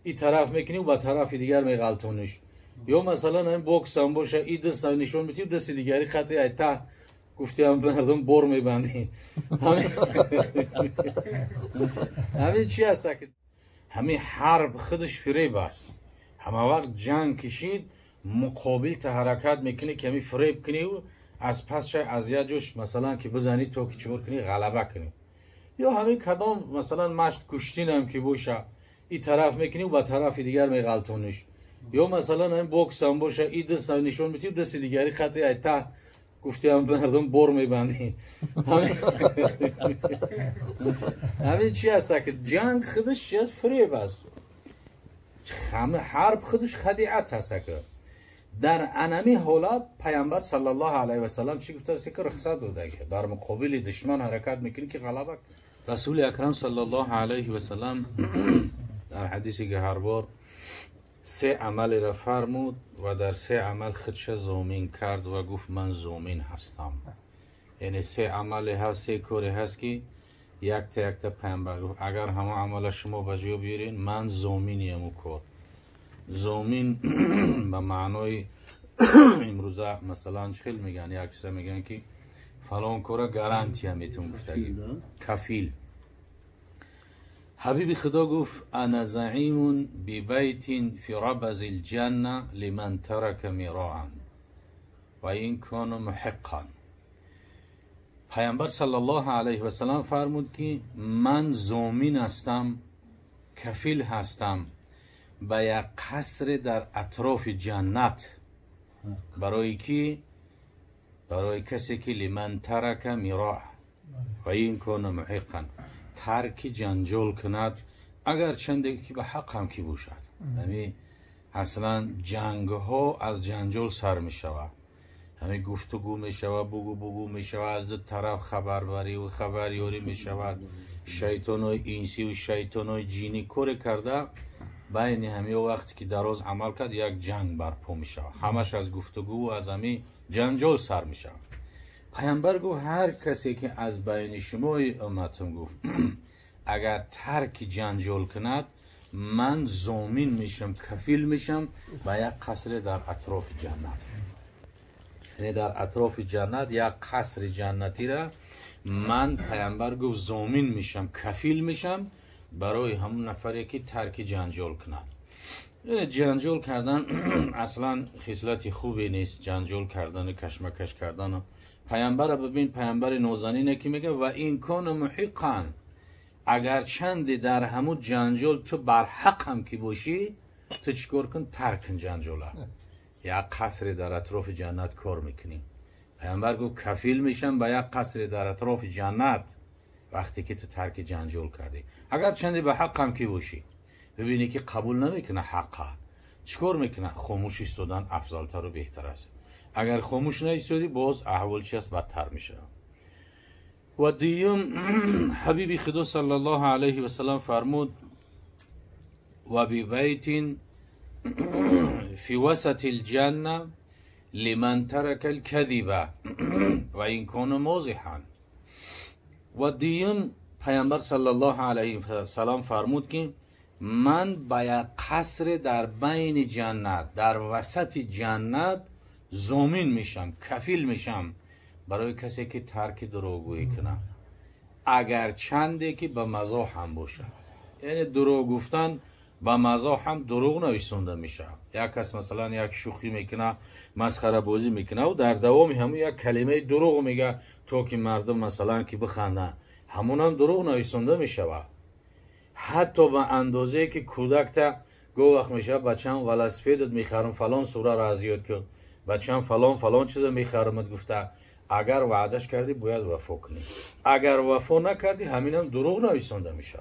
این طرف میکنی و با طرف دیگر میغلطونش. یا مثلا این بوکس هم باشه، این دست نشون میدی دست دیگری خطی ایتا گفتی هم مردم بر میبندی. همین چی هست که همین حرب خودش فریب است. همه وقت جنگ کشید مقابل تا حرکت میکنی که می فریب کنی و از پسش اذیت جوش مثلا که بزنی تو که چور کنی غلبه کنی. یا همین کدام مثلا مشت کشتین هم که باشه، این طرف میکنی و با طرف دیگر میغلطونش. یا مثلا این بوکس هم باشه، این دست نشون میدی دست دیگری خطی ایتا گفتی هم مردم بر میبندی. همین چی هست که جنگ خودش چی هست؟ فریب است. همه حرب خودش خدیعت هست که در انمی حالت پیامبر صلی الله علیه و سلم چی گفته است که رخصت داده که در مقابل دشمن حرکت میکنی که غلبه. رسول اکرم صلی الله علیه و سلم در حدیثی که هر بار سه عمل را فرمود و در سه عمل خودش ضامن کرد و گفت من ضامن هستم. یعنی سه عمل هست، سه کاری هست که یک تا یک تا پیامبر گفت اگر همه عمل شما به جا بیارین من ضامنیم او کار. ضامن به معنای امروزه مثلا خیلی میگن، یک چیز میگن که فلان کار گارانتی هم میتون گفتگی کفیل. حبیب خدا گفت انا زعیم ببیت فی ربض الجنه لمن ترک مراعا و این کان محقا. پیامبر صلی الله علیه و سلم فرمود که من ضامن هستم، کفیل هستم به یک قصر در اطراف جنت برای کی؟ برای کسی که لمن ترک مراع و این کان محقا، ترک جنجال کند اگر چندی که به حق هم کی باشد. یعنی اصلا جنگ ها از جنجال سر می شود، همین گفتگو می شود، بگو بگو می شود، از دو طرف خبربری و خبریاری می شود، شیطان های انسی و شیطان های جینی کار کرده بین همین وقتی که دراز عمل کرد یک جنگ برپا می شود، همش از گفتگو و از همین جنجال سر می شود. پیامبر گفت هر کسی که از بین شما امتم گفت اگر ترک جنجال کند من ضامن میشم، کفیل میشم و یک قصر در اطراف جنت. یعنی در اطراف جنت یک قصر جنتی را من پیامبر گفت ضامن میشم، کفیل میشم برای همون نفری که ترک جنجال کند. یعنی جنجال کردن اصلا خصلت خوبی نیست، جنجال کردن، کشمکش کردن. پیامبر ببین، پیامبر نوزنینه که میگه و این کان محقا، اگر چند در همون جنجال تو بر حق هم که باشی تو چیکار کن؟ ترک کن جنجاله. یک قصر در اطراف جنت کار میکنی. پیامبر گفت کفیل میشم به یک قصر در اطراف جنت وقتی که تو ترک جنجال کردی، اگر چندی به حق هم که باشی. ببینی که قبول نمیکنه حقه، چیکار میکنه؟ خاموش ایستادن افضلتر و بهتر است. اگر خاموش نایستادی باز احوال چی است؟ بدتر میشه. و دیوم حبیب خدا صلی الله علیه و سلم فرمود و ببیت فی وسط الجنه لمن ترک الكذب و این کان مازحا. و دیوم پیامبر صلی الله علیه و سلم فرمود که من به یک قصر در بین جنت، در وسط جنت ضامن میشم، کفیل میشم برای کسی که ترک دروغگویی کنه، اگر چنده که به مزاح هم باشه. یعنی دروغ گفتن به مزاح هم دروغ نویسونده میشه. یک کس مثلا یک شوخی میکنه، مسخره بازی میکنه و در دوام همون یک کلمه دروغ میگه تا که مردم مثلا که بخندن، همون هم دروغ نویسونده میشه. حتی به اندازه که کودک تا گو وقت میشه بچم ولسپدت میخرم فلان سوره را از یاد کن، بچم فلان فلان چیز میخرمت گفته، اگر وعدش کردی باید وفا کنی، اگر وفا نکردی همینم دروغ نویسونده میشه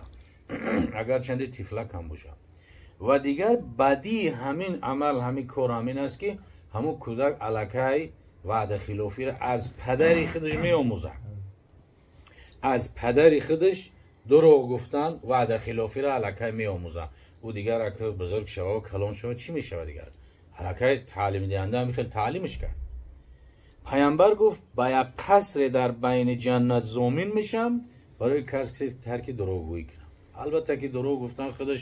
اگر چندی تیفلک هم باشه. و دیگر بدی همین عمل، همین کار همین است که همون کودک الکی وعده خلافی را از پدری خودش میآموزه، از پدری خودش دروغ گفتن وعده خلافی را الکی میآموزه. او دیگر اگه بزرگ شوه و کلان شوه چی میشوه دیگر؟ الکی تعلیم دهنده هم خیلی تعلیمش کرد. پیامبر گفت با یک قصر در بین جنت ضامن میشم барои касе тарки дурӯғгӯӣ кунад. Албатта ки дурӯғ гуфтан худаш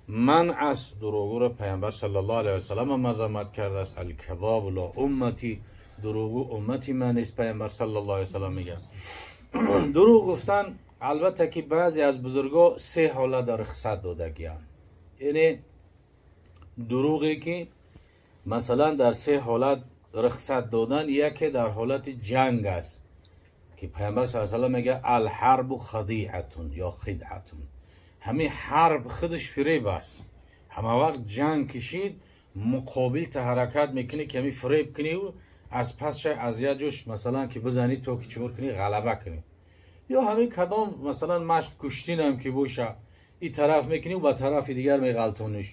манъ аст. Дурӯғгӯро Паёмбар саллаллоҳу алайҳи васаллам мазаммат кардааст. Алказзоб ла умматӣ, дурӯғгӯ уммати ман нест, Паёмбар саллаллоҳу алайҳи васаллам мегӯяд. Дурӯғ гуфтан албатта ки баъзе аз бузургҳо се ҳолат дар рухсат додагианд. Яъне дурӯғе ки масалан дар се ҳолат рухсат додан, яке дар ҳолати ҷанг аст ки Паёмбар саллаллоҳу алайҳи васаллам мегӯяд алҳарбу хадиатун ё хидъатун. Ҳамин ҳарб худаш фиреб аст. Ҳама вақт ҷанг кишид, муқобил та ҳаракат мекунӣ ки ҳамин фиреб кунӣ, аз пасша аз як ҷош масалан ки бизанӣ то ки чикор кунӣ, ғалаба кунӣ. Ё ҳамин кадом масалан машқ куштинам ки боша, и тараф мекунӣ ба тарафи дигар меғалтониш.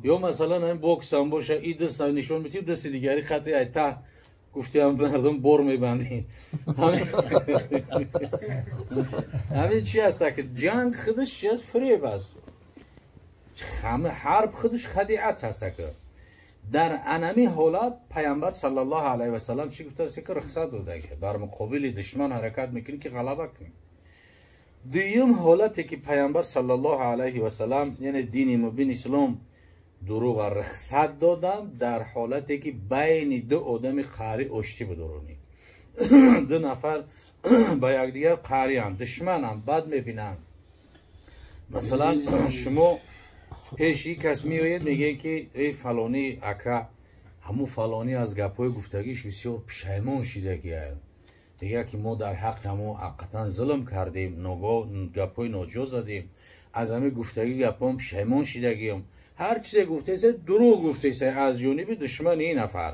Ё масалан ҳамин боксам боша, и даст нишон медиҳӣ, дасти дигари хати ай та гуфтиам мардум бор мебандӣ. Ҳамин чи аст ки ҷанг худаш чи аст? Фиреб аст. Ҳама ҳарб худаш хадиат аст. Ки дар анами ҳолат Паёмбар саллаллоҳу алайҳи васаллам чӣ гуфтааст? Ки рухсат дода ки дар муқобили душман ҳаракат мекунӣ ки ғалаба кунӣ. Дуюм ҳолате ки Паёмбар саллаллоҳу алайҳи васаллам, яъне дини мубин ислом, дурӯға рухсат додам дар ҳолате ки байни ду одами қарӣ оштӣ бидуронӣ. Ду нафар ба якдигар қарианд, душмананд, бад мебинанд. Масалан шумо пеши кас меоед, мегӯед ки эй фалонӣ ака, ҳамун фалонӣ аз гапҳои гуфтагиш бисёр пушаймон шидагия. Мегӯяд ки мо дар ҳаққи ҳамун ҳақиқатан зулм кардем, ногоҳ гапҳои ноҷо задем, аз ҳамин гуфтагӣ гапҳом пушаймон шидагием. Ҳар чизе гуфтеса дурӯғ гуфтеса аз ҷониби душмани ин нафар.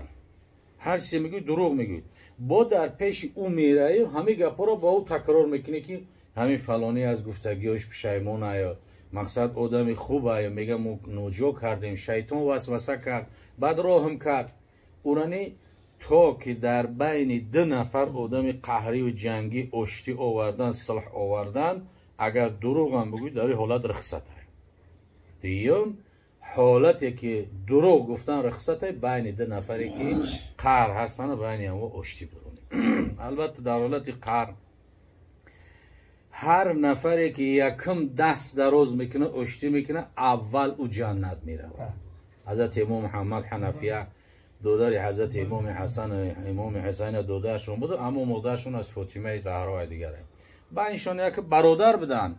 Ҳар чизе мегӯй дурӯғ мегӯй. Бо дар пеши ӯ меравӣ, ҳамин гапҳоро ба ӯ такрор мекунӣ ки ҳамин фалонӣ аз гуфтагиҳош пушаймон ая, мақсад одами хуб ая, мега мо ноҷо кардем, шайтон васваса кард, баъд роҳм кард. Урани то ки дар байни ду нафар одами қаҳриву ҷангӣ оштӣ овардан, сулҳ овардан, агар дурӯғам бигӯй, дар ин ҳолат рухсат ай. Дуюм ҳолате ки дурӯғ гуфтан рухсат ай байни ду нафаре ки қаҳр ҳастанд, байни ҳамон оштӣ биронӣ. Албатта дар ҳолати қаҳр ҳар нафаре ки якум даст дароз мекунад, оштӣ мекунад, аввал ӯ ҷаннат меравад. Ҳазрати имом Муҳаммад Ҳанафия, додари ҳазрати имоми Ҳасан, имоми Ҳусайна додарашон буд, аммо модарашон аз Фотимаи Заҳро дигар. Байншон як бародар буданд.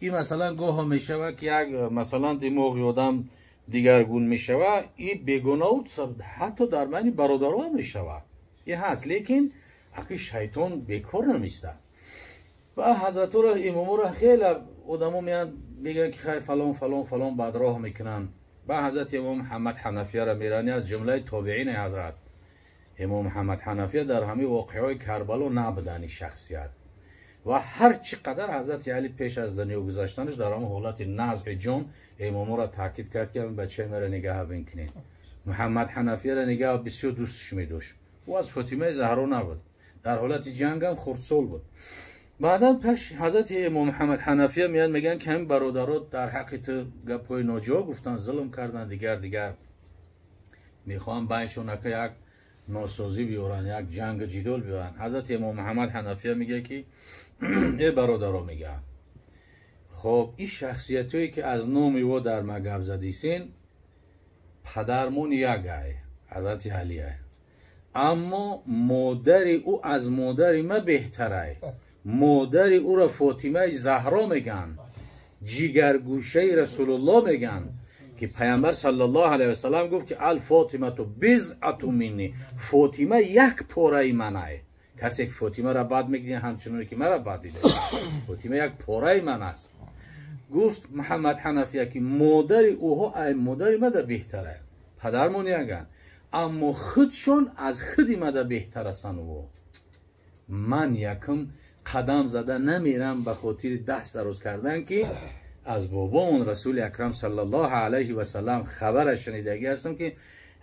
Ин масалан гоҳо мешавад ки як масалан димоғи одам дигаргун мешавад, и бегуноҳ ҳатто дар байни бародарҳо мешавад. Ин ҳаст, лекин аки шайтон бекор намеистад. Ва ҳазратро имоморо хеле одамо меянд, мегӯянд ки хай фалон фалон фалон бадроҳ мекунанд. Ба ҳазрати имом Муҳаммад Ҳанафияро мерани, аз ҷумлаи тобеини ҳазрат имом Муҳаммад Ҳанафия дар ҳамин воқеаҳои Карбало набудани шахсият. Ва ҳар чӣ қадар ҳазрати Али пеш аз дунё гузаштанаш дар ҳамон ҳолати назъи ҷон имоморо таъкид кард ки ҳамин бачаи маро нигаҳ бикунед. Муҳаммад Ҳанафияро нигаҳ бисёр дӯстш медошт. Ӯ аз Фотимаи Заҳро набуд. Дар ҳолати ҷангам хурдсол буд. Баъдан пеш ҳазрати имом Муҳаммад Ҳанафия меянд, мегӯянд ки ҳамин бародарот дар ҳаққи ту гапҳои ноҷо гуфтанд, зулм карданд, дигар дигар. Мехоҳам байншон ака як носозӣ биёранд, як ҷангу ҷидол биёранд. Ҳазрати имом Муҳаммад Ҳанафия мегӯяд ки э бародаро, мегӯяд, хоб ин шахсиятҳое ки аз номи во дар ма гап задисен, падармон як ай, ҳазрати Али ай, аммо модари ӯ аз модари ма беҳтар ай. Модари ӯро Фотимаи Заҳро мегӯянд, ҷигаргӯшаи Расулуллоҳ мегӯянд ки Паёмбар саллаллоҳу алайҳи васаллам гуфт ки ал Фотимату бизъату минни, Фотима як пораи ман ай. Касе ки Фотимаро бад мегирад, ҳамчуноне ки маро бад дида, Фотима як пораи ман аст. Гуфт Муҳаммад Ҳанафия ки модари ӯҳо ай модари мада беҳтар ай, падармон яган, аммо худшон аз худи мада беҳтар ҳастанд. Ӯ ман якум қадам зада намерам ба хотири даст дароз кардан ки аз бобоон Расули Акрам саллаллоҳу алайҳи васаллам хабараш шунидагӣ ҳастам ки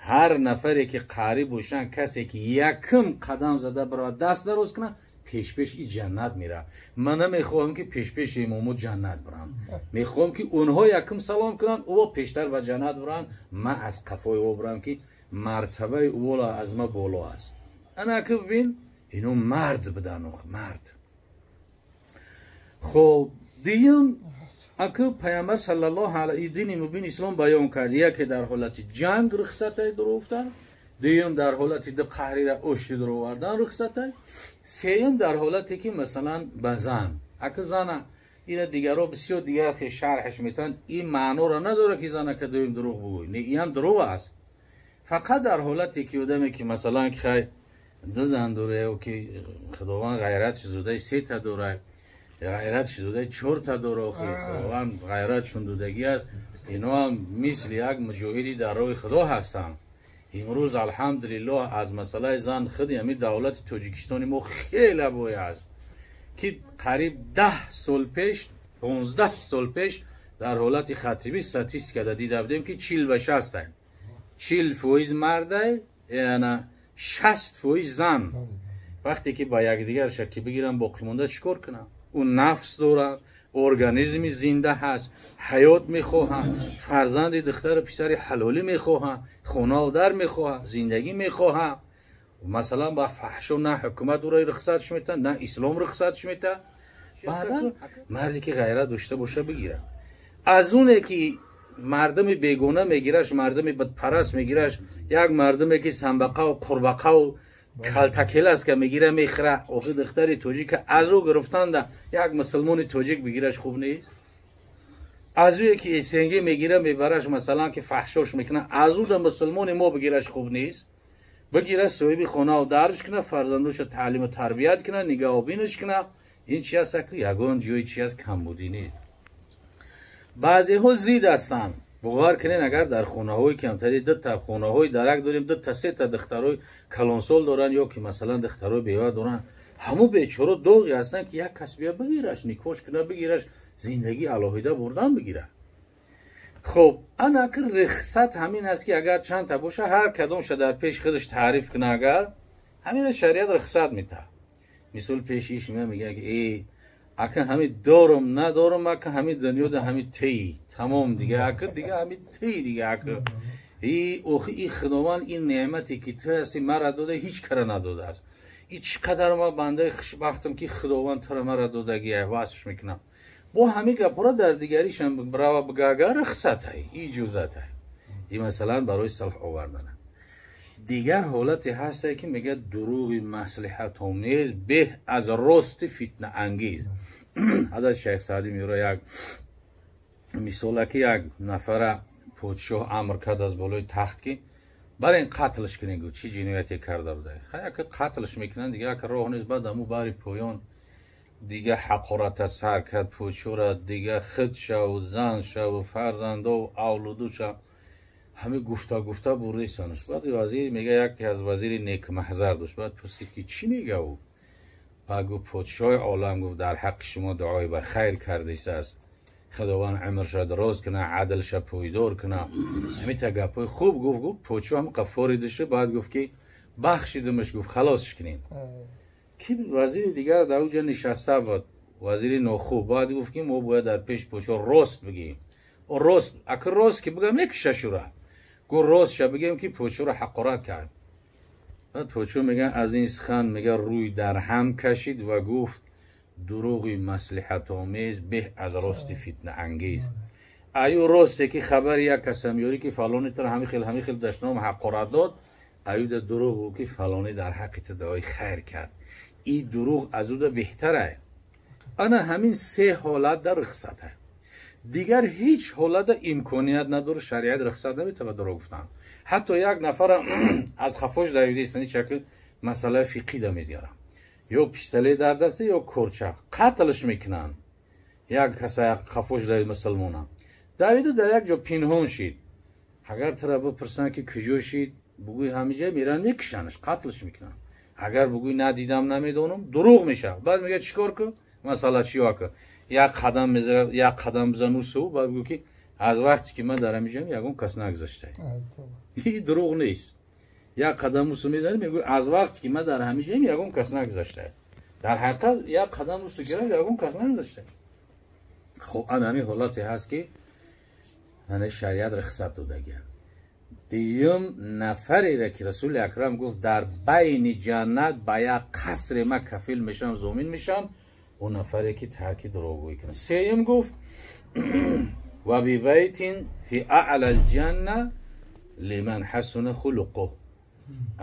ҳар нафаре ки қарӣ бошанд, касе ки якум қадам зада барояд, даст дароз кунад, пешпеш и ҷаннат меравад. Ман намехоҳам ки пешпеши имомо ҷаннат барам, мехоҳам ки онҳо якум салом кунанд, ӯ пештар ба ҷаннат баранд, ман аз қафои ӯ барам ки мартабаи ӯ аз ма боло аст. Ана ки бибин, ино мард будан, мард. Хуб, дуюм, аку Паямбар саллаллоҳу алайҳи дини мубин ислом баён кард, яке дар ҳолати ҷанг рухсатай дурӯғ гуфтан, дуюм дар ҳолати ду қаҳрира ошти дурӯғ овардан рухсатай, сеюм дар ҳолате ки масалан ба зан. Аку зана ина дигарро бисёр дигар ки шарҳаш метаванд, ин маъноро надорад ки занака дуюм дурӯғ бигӯй. Не, ин дурӯғ аст. Фақат дар ҳолате ки одаме ки масалан хай ду зан дора, ё ки Худованд ғайратш додаи се та дора, ғайратш додаи чор та дора, охи Худованд ғайратшон додагӣ аст, ино ҳам мисли як муҷоҳиди дар роҳи Худо ҳастанд. Имрӯз алҳамдулиллоҳ аз масъалаи зан худи ҳамин давлати Тоҷикистони мо хеле бой аст, ки қариб 10 сол пеш, 15 сол пеш дар ҳолати хатибӣ статистика да дида будем, ки 40 ба 60, 40% мардай, яна 60% зан. Вақте ки ба якдигар шакки бигиранд, боқимонда чӣ кор кунанд? Ӯ нафс дорад, организми зинда ҳаст, ҳаёт мехоҳад, фарзанди духтару писари ҳалолӣ мехоҳад, хонаву дар мехоҳад, зиндагӣ мехоҳад. Масалан, ба фаҳшо на ҳукумат ӯро рухсатш метаҳад, на ислом рухсатш метаҳад. Баъдан марде ки ғайрат дошта боша, бигирад. Аз оне ки мардуми бегона мегираш, мардуми бадпараст мегираш, як мардуме ки самбақаву қурбақаву калтакеласт ка мегира, мехӯра. Охи духтари тоҷика аз ӯ гирифтанда як мусулмони тоҷик бигираш хуб нест? Аз ӯе ки СНГ мегира, мебараш, масалан, ки фаҳшош мекунад, аз ӯ да мусулмони мо бигираш хуб нест? Бигира, соҳиби хонаву дарш кунад, фарзандоша таълиму тарбият кунад, нигаҳобинаш кунад. Ин чи аст? Ягон ҷои чи аст, камбудӣ нест. Баъзеҳо зид ҳастанд. Бовар кунед, агар дар хонаҳои камтари дута хонаҳои дарак дорем, дута сета духтарои калонсол доранд ё ки масалан духтарои бева доранд, ҳамун бечоро доғе ҳастанд, ки як кас бия бигираш, никош кунад, бигираш, зиндагӣ алоҳида бурдан бигирад. Хуб, ана ки рухсат ҳамин аст, ки агар чандта боша, ҳар кадомша дар пеши худаш таъриф кунад, агар ҳамина шариат рухсат метаҳад. Мисол, пеши иш мегӯяд, ки э, ака, ҳами дорум, надорум, ака, ҳами дунёда ҳами тей, тамом, дига, ака, дига ҳами тей, дига, ака, и охи, и Худованд ин неъмате ки ту ҳасти, мара дода, ҳеҷ кара надодааст. И чӣ қадар ма бандаи хушбахтам, ки Худованд тура мара додагия, васфш мекунам. Бо ҳамин гапҳоро дар дигаришам рава бигага, рухсатай, иҷозатай. И масалан барои сулҳ овардана. Дигар ҳолате ҳасте, ки мегӯяд: дурӯғи маслиҳатомез беҳ аз рости фитнаангез. Ҳазрат Шайх Саъдӣ меёра як мисола, ки як нафара подшоҳ амр кард аз болои тахт, ки барен қатлш кунед. Гуфт: чӣ ҷинояте карда буда? Яка қатлш мекунанд, дига яка роҳ нест. Баъд аму бари поён дига ҳақората сар кард подшоҳра, дига хид шаву зан шаву фарзандову авлоду шав, ҳамин гуфта гуфта бурдисанаш. Баъд вазир мега, яке аз вазири некмаҳзар дошт, баъд пурсид, ки чӣ мега ӯ? Баъд гуфт: подшоҳи олам, гуфт, дар ҳаққи шумо дуои ба хайр кардисааст, Худованд умрша дароз куна, адлша пойдор куна, ҳамита гапҳои хуб гуфт. Гуфт, подшоҳ ҳам қафоридаша. Баъд гуфт, ки бахшидумаш, гуфт, халосш кунем. Ки вазири дигар дар уҷа нишаста буд, вазири нохуб. Баъд гуфт, ки мо бояд дар пеши подшоҳ рост бигӯем. Рост, ака, рост ки бигӯям, мекуша шура. Гуфт, ростша бигӯем, ки подшоҳро ҳақорат кард. Баъд подшоҳ мега, аз ин сухан, мега, рӯй дар ҳам кашид ва гуфт: дурӯғи маслиҳатомез беҳ аз рости фитнаангез. Аю росте ки хабари як каса меёрӣ, ки фалони туро ҳамин хел, ҳамин хел дашном, ҳақорат дод, аюда дурӯғ гӯ, ки фалонӣ дар ҳаққи ту дуои хайр кард, и дурӯғ аз уда беҳтара. Ана ҳамин се ҳолат дар рухсата. Дигар ҳеҷ ҳолата имконият надорад, шариат рухсат наметавад дурӯғ гуфтан. Ҳатто як нафара аз хафош давидистани шакл масъалаи фиқҳӣ да мезиёрам, ё пистолет дар даста, ё корча, қатлш мекунанд. Як каса хафош давид, мусулмона давиду дар як ҷо пинҳон шид. Агар тура бипурсанд, ки куҷо шид, бугӯи ҳамиҷа, меран, мекушанаш, қатлш мекунанд. Агар бугӯи надидам, намедонам, дурӯғ мешавад. Баъд мегӯяд: чӣ кор кун? Масъала чиё кун? Як қадам меза, як қадам бизан усу, баъд бигӯ, ки аз вақте ки ман дар ҳамиҷам, ягон кас нагузашта. И дурӯғ нест. Як қадам усу мезанӣ, мегӯй: аз вақте ки ман дар ҳамиҷам, ягон кас нагузашта. Дар ҳақиқат як қадам усу гирам, ягон кас нагузашта. Хуб, ан ҳамин ҳолате ҳаст, ки ана шариат рухсат додагия. Дуюм нафареро, ки Расули Акрам гуфт: дар байни ҷаннат ба як қасре ман кафил мешавам, зомин мешавам. Он нафаре ки тарки дурӯғгӯӣ кунад. Сеюм гуфт ва бибайтин фи аъла алҷанна лиман ҳасуна хулқуҳ.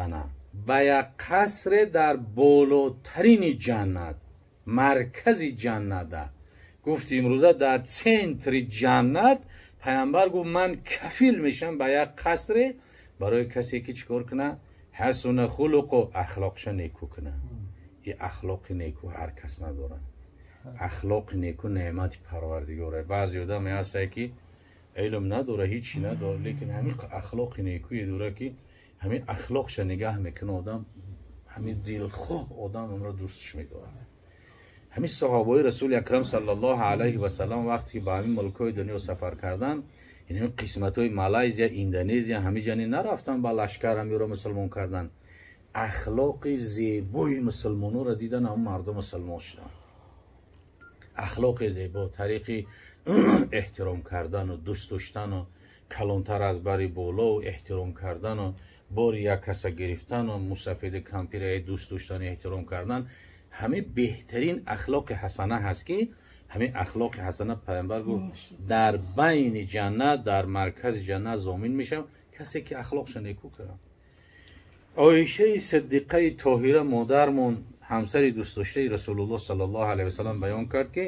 Ана ба як қасре дар болотарини ҷаннат, маркази ҷанната. Гуфт имрӯза дар центри ҷаннат паямбар гуфт ман кафил мешам ба як қасре барои касе ки чикор кунад? Ҳасуна хулқу, ахлоқша неку кунад. И ахлоқи неку ҳар кас надорад. Ахлоқи неку неъмати парвардигоре. Баъзе одаме ҳастае ки илм надора, ҳичи надора, лекин ҳамин ахлоқи некуе дора ки ҳамин ахлоқша нигаҳ мекунад одам, ҳамин дилхоҳ одам онро дӯстш медорад. Ҳамин саҳобаи расули акрам саллаллоҳу алайҳи васаллам вақте ки ба ҳамин мулкҳои дунё сафар карданд, ин қисматҳои Малайзия, Индонезия, ҳамин ҷани нарафтан ба лашкар ҳамиро мусулмон кардан. Ахлоқи зебои мусулмононро дидан, ҳамон мардум мусулмон шуданд. Ахлоқи зебо, тариқи эҳтиром кардану дӯст доштану калонтар аз бари болову эҳтиром кардану бори як каса гирифтану мусафиди кампира дӯст доштану эҳтиром кардан, ҳамин беҳтарин ахлоқи ҳасана ҳаст ки ҳамин ахлоқи ҳасана паямбар гуфт дар байни ҷаннат, дар маркази ҷаннат зомин мешавам касе ки ахлоқша неку кунад. Оишаи сиддиқаи тоҳира модармон, ҳамсари дӯстдоштаи расулуллоҳ саллаллоҳу алайҳи васаллам баён кард ки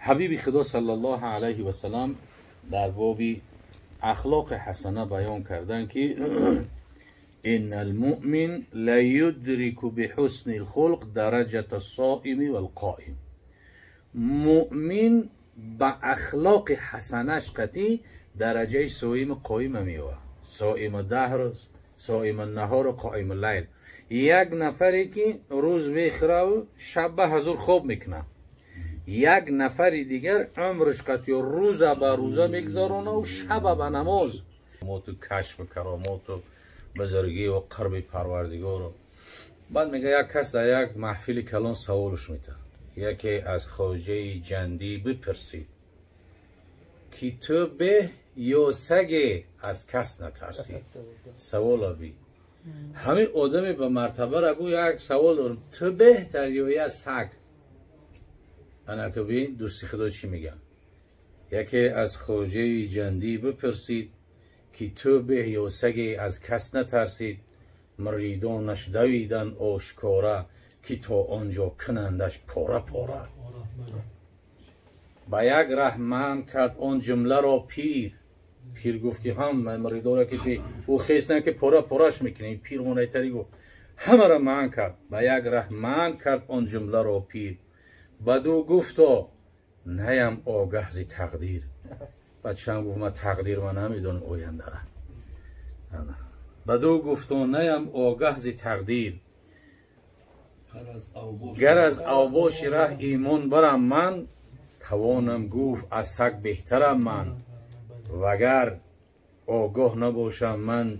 ҳабиби худо саллаллоҳу алайҳи васаллам дар боби ахлоқи ҳасана баён карданд ки إن المؤمن لا يدرك بحسن الخلق درجة الصائم والقائم. مؤمن با اخلاق حسنش قطعی درجه صائم قائم میوه. صائم دهر، صائم النهار و قائم اللیل. یک نفری که روز میخوره و شب به حضور خواب میکنه، یک نفری دیگر عمرش قطعی روز به روزه میگذارونه و شب به نماز. و کشف کرامات و بزرگی و قرب پروردگار. بعد میگه یک کس در یک محفل کلان سوالش میده، یکی از خواجه جندی بپرسید که تو به یا سگ از کس نترسی؟ سوال بی همین آدمی به مرتبه را گو یک سوال دارم، تو بهتر یا یک سگ؟ انا که ببین دوستی خدا چی میگم. یکی از خواجه جندی بپرسید که تو به یا سگ از کس نترسید، مریدانش دویدن آشکارا که تا آنجا کنندش پاره پاره. با یک ره من کرد آن جمله را پیر. پیر گفت که هم مریدان را که او خیستن که پاره پارش میکنه. پیر مونیتری گفت همه را من کرد. با یک ره من کرد آن جمله را پیر. بدو گفتا نیم آگه ز تقدیر. بچه‌م گفت من تقدیر من نمیدونم آینده را. بدو گفتا نیم آگه ز تقدیر، گر از اوباش ره ایمان برم من، توانم گفت از سگ بهترم من، وگر آگاه نباشم من،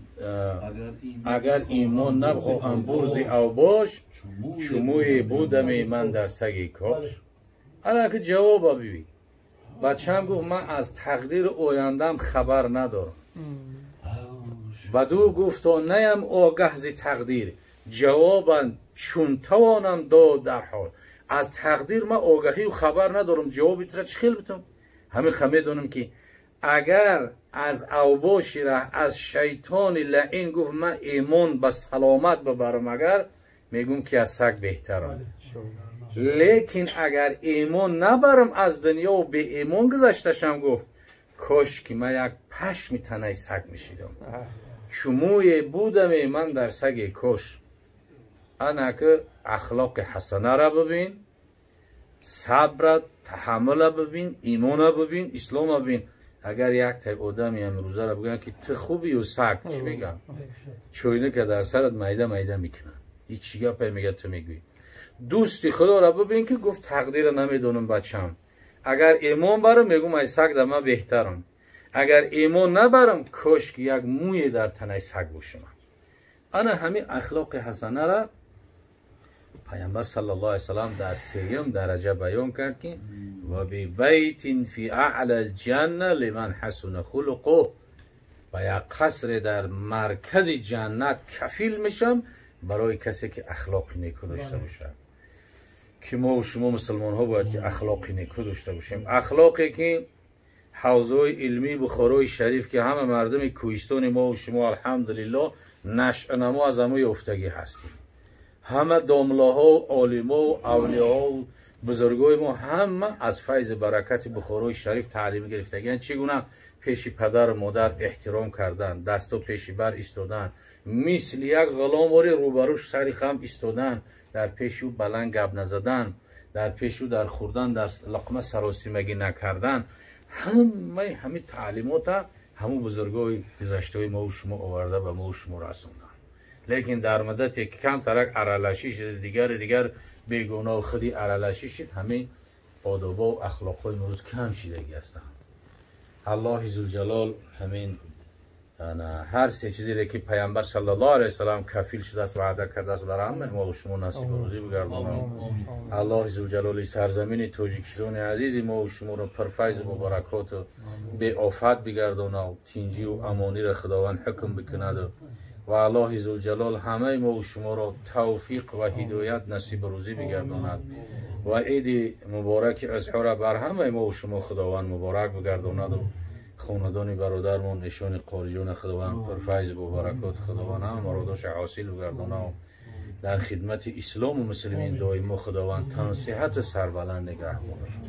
اگر ایمان نبخواهم برز اوباش، چموی بودم من در سگ کاش. انا که جواب ببین. بچه‌م گفت من از تقدیر آیندم خبر ندارم. بدو گفت نیم آگه ز تقدیر، جوابا چون توانم داد در حال. از تقدیر من آگاهی و خبر ندارم، جوابی ترا چه خیل بتم؟ همین خمه دونم که اگر از اوباش ره از شیطان لعین گفت من ایمان به سلامت ببرم، اگر میگم که از سگ بهترم. لیکن اگر ایمان نبرم از دنیا و به ایمان گذشتشم، گفت کاش که من یک پشم تنه سگ میشیدم، چموی بودم من در سگ کاش. انا که اخلاق حسنه را ببین، صبر تحمل ببین، ایمان ببین، اسلام ببین. اگر یک تا آدمی امروزه را بگن که تو خوبی و سگ، چی میگم؟ چوینه که در سرت میده میده میکنه. هیچ چی گپی میگه تو میگویی. دوستی خدا را ببین که گفت تقدیر را نمیدونم بچم، اگر ایمان برم میگم ای سگ در من بهترم، اگر ایمان نبرم کاش که یک موی در تنه سگ باشم. انا همین اخلاق حسنه را پیامبر صلی الله علیه وسلم در سیم درجه بیان کرد که و ببیت فی اعلی الجنه لمن حسن خلقه، و یک قصر در مرکز جنت کفیل میشم برای کسی که اخلاق نیکو داشته باشه. ки мо шумо мусулмонҳо бояд ки ахлоқи неку дошта бошем, ахлоқе ки ҳавзаҳои илмии Бухорои Шариф, ки ҳама мардуми кӯҳистони мо шумо алҳамдулиллоҳ нашъунамо аз ҳамо ёфтагӣ ҳастем. Ҳама домлаҳо, олимо, авлиёҳо, бузургои мо ҳама аз файзи баракати Бухорои Шариф таълим гирифтагианд. Чӣ гуна пеши падару модар эҳтиром кардан, дасто пеши бар истодан, мисли як ғуломвори рӯбарӯш сари хам истодан, дар пеши ӯ баланд гап назадан, дар пеши ӯ дар хӯрдан дар луқма саросимагӣ накардан, ҳамаи ҳамин таълимота ҳамун бузургои гузаштаҳои мову шумо оварда ба мову шумо расонданд. Лекин дар муддате ки камтарак аралашӣ шуд, дигари дигар бегуноҳ худи аралашӣ шуд, ҳамин одобо ахлоқҳои имрӯз кам шидагӣ ҳастанд. Аллоҳи зулҷалол ҳамин ҳар се чизере ки Паямбар саллаллоҳу алайҳи васаллам кафил шудааст, ваъда кардааст, бар ҳамаи мо шумо насиб рӯзӣ бигардонад. Аллоҳи зулҷалоли сарзамини Тоҷикистони азизи мо шуморо пурфайзу мубаракоту беофат бигардонад, тинҷиву амониро Худованд ҳукм бикунад ва Аллоҳи зулҷалол ҳамаи мо шуморо тавфиқ ва ҳидоят насиб рӯзӣ бигардонад ва иди мубораки Азҳора бар ҳамаи мо шумо Худованд муборак бигардонаду хонадони бародармон нишони қориҷон Худованд пурфайз бо баракот, Худованд ҳама муродоша ҳосил бигардонад, дар хидмати ислому муслимин доимо Худованд тансиҳату сарбаланд нигаҳ бошад.